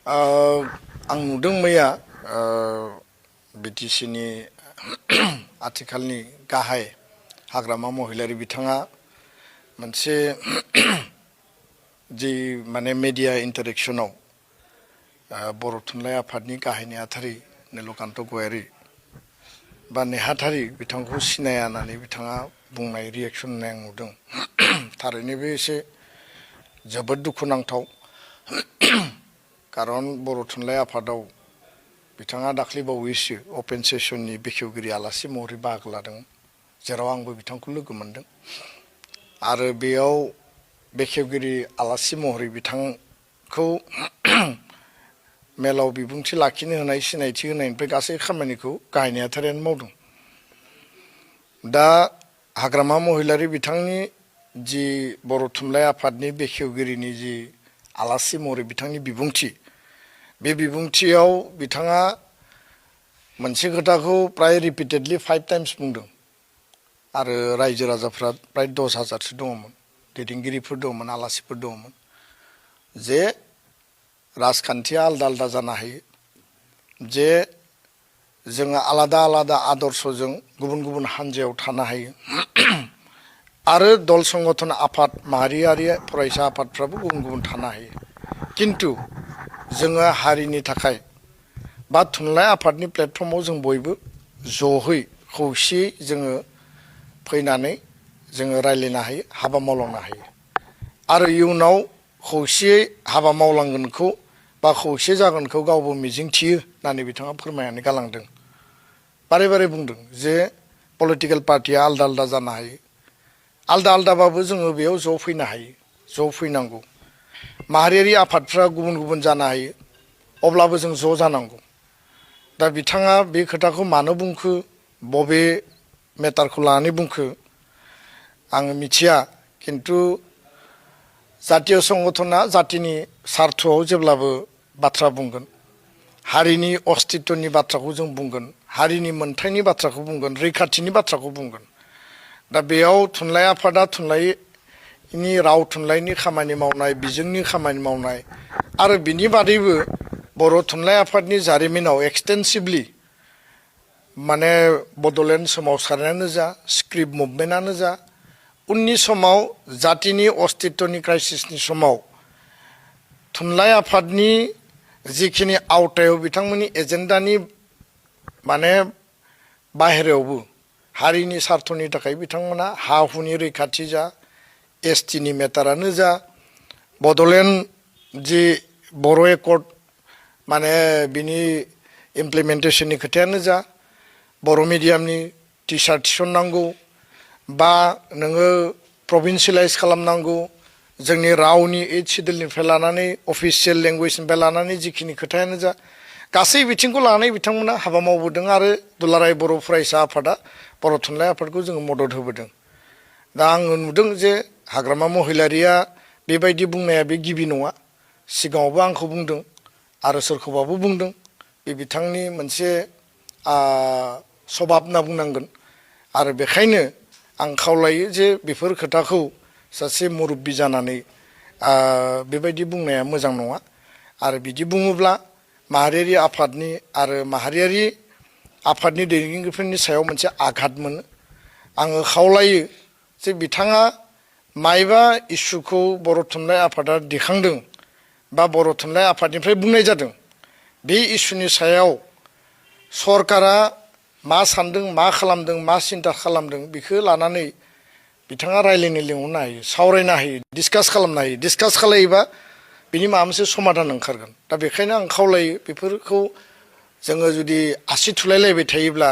आं नुदों मैया बिटिसिनि आथिखालनि गाहाय हाग्रामा महिलारि बिथाङा मोनसे जि माने मिडिया इन्टारेक्शनाव बर' थुनलाइ आफादनि गाहाय नेहाथारि नीलकान्त गयारी बा नेहाथारि बिथांखौ सिनाया होननानै बिथाङा बुंनाय रिएक्सन होनाय आं नुदों। थारैनो बे एसे जोबोद दुखुनांथाव। कारन बर' थुनलाइ आफादाव बिथाङा दाख्लैबावैसो अपेन सेसननि बेखेवगिरि आलासि महरै बाहागो लादों, जेराव आंबो बिथांखौ लोगो मोनदों। आरो बेयाव बेखेवगिरि आलासि महरै बिथांखौ मेलाव बिबुंथि लाखिनो होनाय सिनायथि होनायनिफ्राय गासै खामानिखौ गाहाय नेहाथारियानो मावदों। दा हाग्रामा महिलारि बिथांनि जि बर' थुनलाइ आफादनि बेखेवगिरिनि जि आलासि महरै बिथांनि बिबुंथि, बे बिबुंथियाव बिथाङा मोनसे खोथाखौ प्राय रिपिटेडलि 5 टाइम्स बुंदों। आरो रायजो राजाफ्रा प्राय 10,000सो दङमोन, दैदेनगिरिफोर दङमोन, आलासिफोर दङमोन, जे राजखान्थिया आलदा आलदा जानो हायो, जे जोङो आलादा आलादा आदर्शजों गुबुन गुबुन हान्जायाव थानो हायो, आरो दल संगठन आफाद माहारियारि फरायसा आफादफ्राबो गुबुन गुबुन थानो हायो। किन्तु जोङो हारिनि थाखाय बा थुनलाइ आफादनि प्लेटफर्माव जों बयबो ज'है खौसेयै जोङो फैनानै जोङो रायज्लायनो हायो, हाबा मावलांनो हायो। आरो इयुनाव खौसेयै हाबा मावलांगोनखौ बा खौसे जागोनखौ गावबो मिजिंथियो होननानै बिथाङा फोरमायनानै गालांदों। बारे बारे बुंदों जे पलिटिकेल पार्टिया आलदा आलदा जानो हायो, आलदा आलदाबाबो जोङो बेयाव ज' फैनो हायो, ज' फैनांगौ। माहारियारि आफादफ्रा गुबुन गुबुन जानो हायो, अब्लाबो जों ज' जानांगौ। दा बिथाङा बे खोथाखौ मानो बुंखो, बबे मेटारखौ लानानै बुंखो आङो मिथिया। किन्तु जातीय संगठना जातिनि सार्थआव जेब्लाबो बाथ्रा बुंगोन, हारिनि अस्तित्वनि बाथ्राखौ जों बुंगोन, हारिनि मोन्थायनि बाथ्राखौ बुंगोन, रैखाथिनि बाथ्राखौ बुंगोन। दा बेयाव थुनलाइ आफादा थुनलाइनि राव थुनलाइनि खामानि मावनाय, बिजोंनि खामानि मावनाय, आरो बिनि बादैबो बर' थुनलाइ आफादनि जारिमिनाव एक्सटेन्सिभलि माने बड'लेण्ड सोमावसारनायानो जा, स्क्रिप्ट मुभमेन्टआनो जा, उननि समाव जातिनि अस्तित्वनि क्राइसिसनि समाव थुनलाइ आफादनि जिखिनि आवथायाव बिथांमोननि एजेन्डानि माने बाहेरायावबो हारिनि सार्थनि थाखाय बिथांमोना हा हुनि रैखाथि जा, एसटिनि मेटारानो जा, बड'लेण्ड जि बर' एकर्ड माने बिनि इमप्लिमेन्टेसननि खोथायानो जा, बर' मिडियामनि टिचार थिसननांगौ, बा नोङो प्रभिन्सियेलाइज खालामनांगौ, जोंनि रावनि 8 सिडुलनिफ्राय लानानै अफिसियेल लेंगुवेजनिफ्राय लानानै जिखिनि खोथायानो जा, गासै बिथिंखौ लानानै बिथांमोना हाबा मावबोदों। आरो दुलाराय बर' फरायसा आफादा बर' थुनलाइ आफादखौ जोङो मदद होबोदों। दा आङो नुदों जे हाग्रामा महिलारिया बेबायदि बुंनाया बे गिबि नङा, सिगाङावबो आंखौ बुंदों आरो सोरखौबाबो बुंदों। बे बिथांनि मोनसे सभाब होनना बुंनांगोन। आरो बेखायनो आं खावलायो जे बेफोर खोथाखौ सासे मुरब्बि जानानै बेबायदि बुंनाया मोजां नङा। आरो बिदि बुङोब्ला माहारियारि आफादनि आरो माहारियारि आफादनि दैदेनगिरिफोरनि सायाव मोनसे आघात मोनो। आङो खावलायो जे बिथाङा मायबा इस्युखौ बर' थुनलाइ आफादा दिखांदों बा बर' थुनलाइ आफादनिफ्राय बुंनाय जादों, बे इस्युनि सायाव सरकारा मा सान्दों, मा खालामदों, मा सिन्था खालामदों, बेखौ लानानै बिथाङा रायज्लायनो लिंहरनो हायो, सावरायनो हायो, डिसकास खालामनो हायो। डिसकास खालायोबा बिनि माबा मोनसे समाधान ओंखारगोन। दा बेखायनो आं खावलायो बेफोरखौ जोङो जुदि आसि थुलायलायबाय थायोब्ला,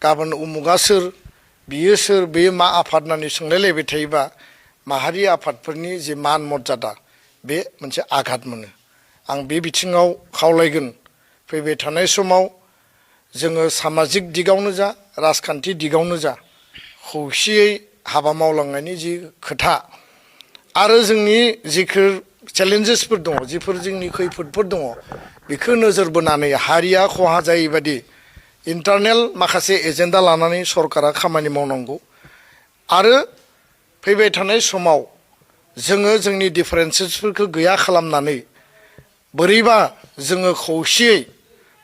गाबोन उमुगा सोर, बियो सोर, बेयो मा आफाद होननानै सोंलायलायबाय थायोबा माहारि आफादफोरनि जि मान मर्यादा बे मोनसे आघात मोनो। आं बे बिथिङाव खावलायगोन फैबाय थानाय समाव जोङो सामाजिक दिगावनो जा, राजखान्थि दिगावनो जा, खौसेयै हाबा मावलांनायनि जि खोथा आरो जोंनि जिफोर चेलेन्जेसफोर दङ, जिफोर जोंनि खैफोदफोर दङ, बेखौ नोजोर बोनानै हारिया खहा जायैबादि इन्टारनेल माखासे एजेन्डा लानानै सरकारा खामानि मावनांगौ। आरो फैबाय थानाय समाव जोङो जोंनि डिफारेन्सेसफोरखौ गैया खालामनानै बोरैबा जोङो खौसेयै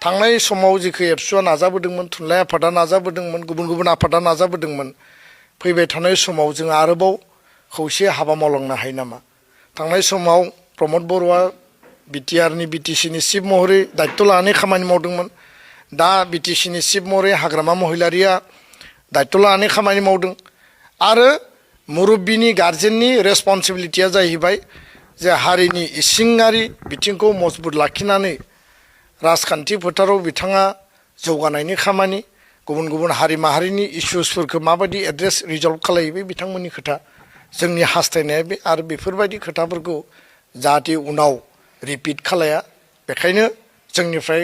थांनाय समाव जेखौ एबसुआ नाजाबोदोंमोन, थुनलाइ आफादा नाजाबोदोंमोन, गुबुन गुबुन आफादा नाजाबोदोंमोन, फैबाय थानाय समाव जों आरोबाव खौसे हाबा मावलांनो हायो नामा? थांनाय समाव प्रमद बर'आ बिटिआरनि बिटिसिनि चिफ महरै दायित्व लानानै खामानि मावदोंमोन। दा बिटिसिनि चिफ महरै हाग्रामा महिलारिया दायित्व लानानै खामानि मावदों। आरो मुरब्बीनि गार्जेननि रेसपन्सिबिलिटिया जाहैबाय जे हारिनि इसिङारि बिथिंखौ मजबुत लाखिनानै राजखान्थि फोथाराव बिथाङा जौगानायनि खामानि, गुबुन गुबुन हारि माहारिनि इस्युसफोरखौ माबायदि एड्रेस रिजल्भ खालायो बे बिथांमोननि खोथा। जोंनि हास्थायनाया बे आरो बेफोरबायदि खोथाफोरखौ जाहाथे उनाव रिपिट खालाया, बेखायनो जोंनिफ्राय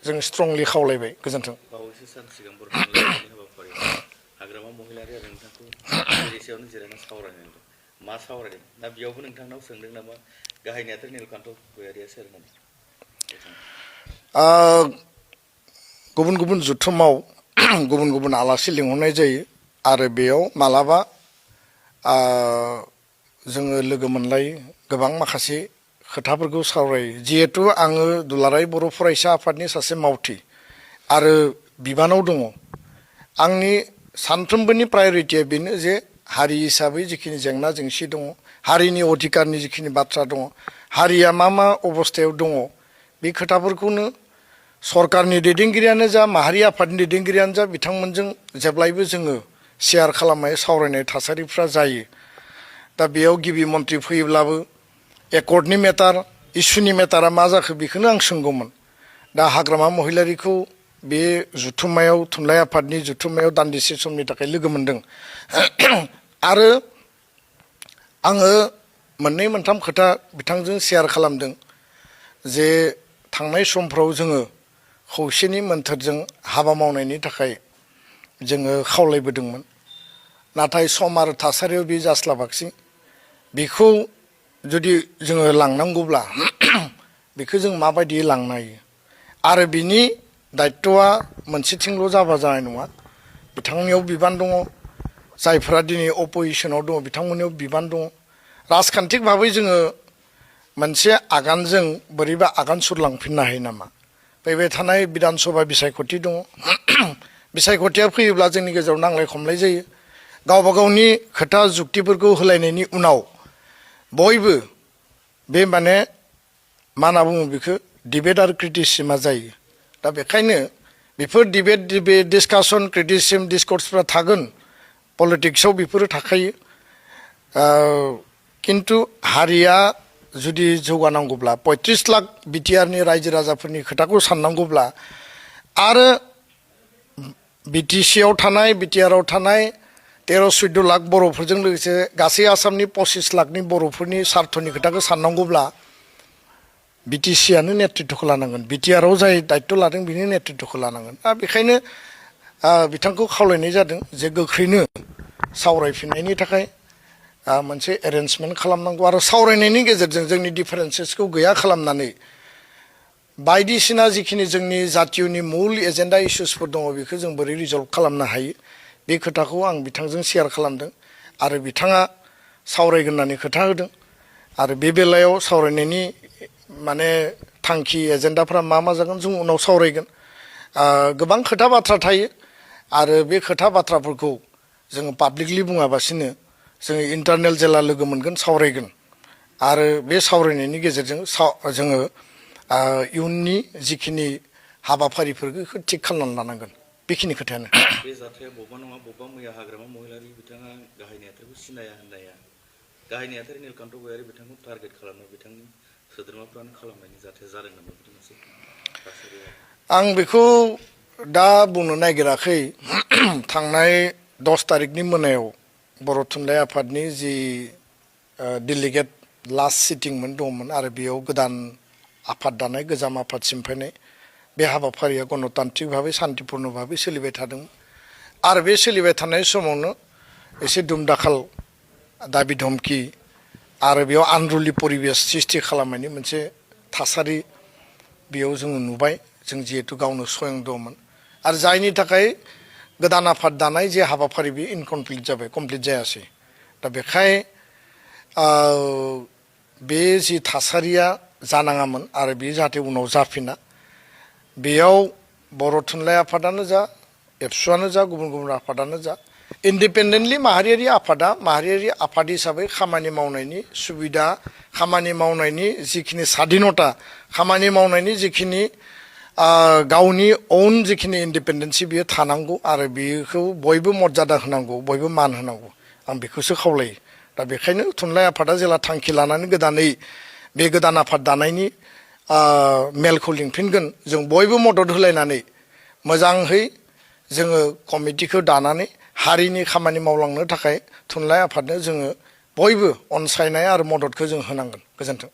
जों स्ट्रंलि खावलायबाय। गोजोन्थों। बावैसो सान सिगां बर' थुनलाइ हाबाफारियाव हाग्रामा महिलारि आरो नोंथांखौ जिरायसेयावनो जिरायना सावरायनाय मा सावरायदों? दा बेयावबो नोंथांनाव सोंदों नामा गाहाय नेहाथारि नीलकान्त गयारिया सोर होननानै? गुबुन गुबुन जुथुमाव गुबुन गुबुन आलासि लिंहरनाय जायो आरो बेयाव मालाबा जोङो लोगो मोनलायो, गोबां माखासे खोथाफोरखौ सावरायो। जिहेतु आङो दुलाराय बर' फरायसा आफादनि सासे मावथि आरो बिबानाव दङ। आंनि सानफ्रोमबोनि प्रायरिटिया बेनो जे हारि हिसाबै जिखिनि जेंना जेंसि दङ, हारिनि अधिकारनि जिखिनि बाथ्रा दङ, हारिया मा मा अबस्थायाव दङ, बे खोथाफोरखौनो सरकारनि दैदेनगिरियानो जा, माहारि आफादनि दैदेनगिरियानो जा, बिथांमोनजों जेब्लायबो जोङो शेयार खालामनाय सावरायनाय थासारिफ्रा जायो। दा बेयाव गिबि मन्थ्रि फैयोब्लाबो एकर्डनि मेटार, इस्युनि मेटारा मा जाखो बेखौनो आं सोंगौमोन। दा हाग्रामा महिलारिखौ बे जुथुम्मायाव, थुनलाइ आफादनि जुथुम्मायाव दान्दिसे समनि थाखाय लोगो मोनदों। आरो आङो मोननै मोनथाम खोथा बिथांजों शेयार खालामदों जे थांनाय समफ्राव जोङो खौसेनि मोन्थोरजों हाबा मावनायनि थाखाय जोङो खावलायबोदोंमोन। नाथाय सम आरो थासारियाव बे जास्लाबाखिसै। बेखौ जुदि जोङो लांनांगौब्ला बेखौ जों माबायदि लांनो हायो? आरो बिनि दायित्वआ मोनसेथिंल' जाबा जानाय नङा। बिथांनियाव बिबान दङ, जायफोरा दिनै अप'जिसनाव दङ बिथांमोननियाव बिबान दङ। राजखान्थिक भाबै जोङो मोनसे आगानजों बोरैबा आगान सुरलांफिननो हायो नामा? फैबाय थानाय बिधान सभा बिसायख'थि दङ। बिसायख'थिया फैयोब्ला जोंनि गेजेराव नांलाय खमलाय जायो। गावबा गावनि खोथा जुक्तिफोरखौ होलायनायनि उनाव बयबो बे माने मा होनना बुङो बेखौ डिबेट आरो क्रिटिसिजमा जायो। दा बेखायनो बेफोर डिबेट डिसकासन, क्रिटिसिजम, डिसकर्सफ्रा थागोन। पलिटिक्सआव बेफोरो थाखायो। किन्तु हारिया जुदि जौगानांगौब्ला 35 लाख बिटिआरनि रायजो राजाफोरनि खोथाखौ साननांगौब्ला आरो बिटिसिआव थानाय, बिटिआरआव थानाय 13-14 लाख बर'फोरजों लोगोसे गासै आसामनि 25 लाखनि बर'फोरनि सार्थनि खोथाखौ साननांगौब्ला बिटिसिआनो नेतृत्वखौ लानांगोन। बिटिआरआव जाय दायित्व लादों बिनि नेतृत्वखौ लानांगोन। दा बेखायनो बिथांखौ खावलायनाय जादों जे गोख्रैनो सावरायफिननायनि थाखाय मोनसे एरेन्जमेन्ट खालामनांगौ आरो सावरायनायनि गेजेरजों जोंनि डिफारेन्सेसखौ गैया खालामनानै बायदिसिना जिखिनि जोंनि जातियनि मुल एजेन्डा इस्युसफोर दङ बेखौ जों बोरै रिजल्भ खालामनो हायो बे खोथाखौ आं बिथांजों शेयार खालामदों आरो बिथाङा सावरायगोन होननानै खोथा होदों। आरो बे बेलायाव सावरायनायनि माने थांखि एजेन्डाफ्रा मा मा जागोन जों उनाव सावरायगोन। गोबां खोथा बाथ्रा थायो आरो बे खोथा बाथ्राफोरखौ जोङो पाब्लिकलि बुङाबासिनो जोङो इन्टारनेल जेला लोगो मोनगोन सावरायगोन आरो बे सावरायनायनि गेजेरजों जोङो इयुननि जिखिनि हाबाफारिफोरखौ थिग खालामनानै लानांगोन। बेखिनि खोथायानो। बे जाथाया बबेबा नङा बबेबा मैया हाग्रामा महिलारि बिथाङा गाहाय नेहाथारिखौ सिनाया होननाया गाहाय नेहाथारि नीलकान्त गयारि बिथांखौ टारगेट खालामनो बिथांनि सोद्रोमाफ्रानो खालामनायनि जाथाया जादों नामा बिदि मोनसे थासारियाव? आं बेखौ दा बुंनो नागिराखै। थांनाय 10 तारिखनि मोनायाव बर' थुनलाइ आफादनि जि डेलिगेट लास्ट सिटिंमोन दंमोन आरो बेयाव गोदान आफाद दानाय, गोजाम आफाद सिमफायनाय बे हाबाफारिया गणतान्त्रिक भाबै शान्तिपुर्ण भाबै सोलिबाय थादोंमोन आरो बे सोलिबाय थानाय समावनो एसे दुमदाखाल दाबि धमखि आरो बेयाव आनरुलि परिबेस सृष्टि खालामनायनि मोनसे थासारि बेयाव जोङो नुबाय। जों जिहेतु गावनो स्वयं दंमोन आरो जायनि थाखाय गोदान आफाद दानाय जे हाबाफारि बे इनकमप्लिट जाबाय, कमप्लिट जायासै। दा बेखाय बे जि थासारिया जानाङामोन आरो बे जाहाथे उनाव जाफिना बेयाव बर' थुनलाइ आफादानो जा एबसुआनो जा गुबुन गुबुन आफादानो जा इन्डिपेन्डेन्टलि माहारियारि आफाद हिसाबै खामानि मावनायनि सुबिदा खामानि मावनायनि जिखिनि स्वाधीनता खामानि मावनायनि जिखिनि गावनि ओन जिखिनि इन्डिपेन्डेन्सि बियो थानांगौ आरो बेखौ बयबो मर्यादा होनांगौ बयबो मान होनांगौ आं बेखौसो खावलायो दा बेखायनो थुनलाइ आफादा जेला थांखि लानानै गोदानै बे गोदान आफाद दानायनि मेलखौ लिंफिनगोन जों बयबो मदद होलायनानै मोजाङै जोङो कमिटिखौ दानानै हारिनि खामानि मावलांनो थाखाय थुनलाइ आफादनो जोङो बयबो अनसायनाय आरो मददखौ जों होनांगोन गोजोन्थों